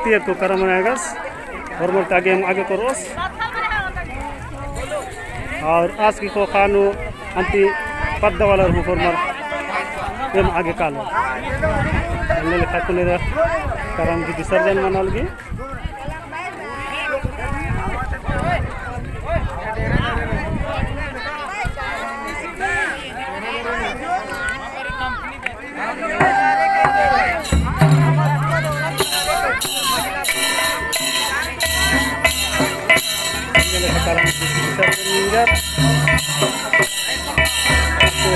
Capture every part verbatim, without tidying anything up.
ये तो करम नना एंगस, होरमर ता गे एम आगे कोरोस। और आस गही ख़ोख़ा नू अन्ती पद्दा वाला हूँ होरमर एम आगे कालो। अन्ने लेखा कुने दा करम गही विसर्जन मना लगी।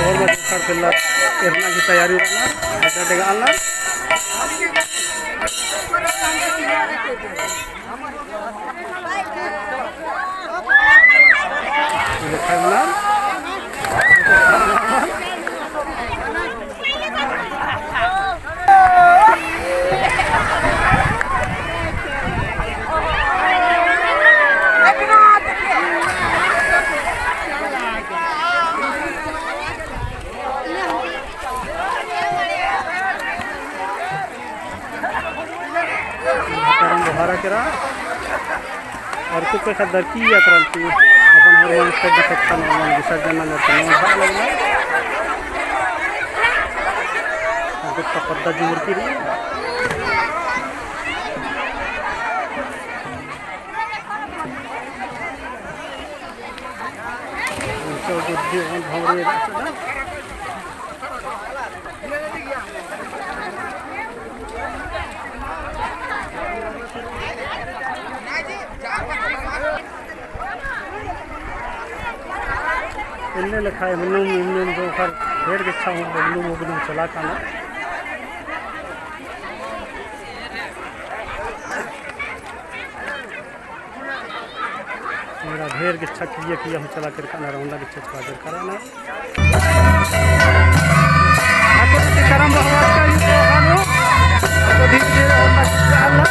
और मत कर पेल्ला एरना की तैयारी रहना, अच्छा, देखा ना। करम बहारा केरा। और कुछ पैसा दरकी या करम की अपन हनुमान से भी सकता, हनुमान विसर्जन ना करते हैं, भाग लगना। और कुछ का पद्दा जोर की रही। ऊंचा बुद्धि और भंवरे। इन्ने लेखा एमनुम, एमनुम जो कर ढेर गेच्छा हूँ, एमनुम, एमनुम चला काना। मेरा ढेर गेच्छा किया किया हूँ चला कर काना, रौंदा गेच्छा चला कर काना। आको तो करम बहारा का ही तो हानो। आको धीरे धीरे और मत चला।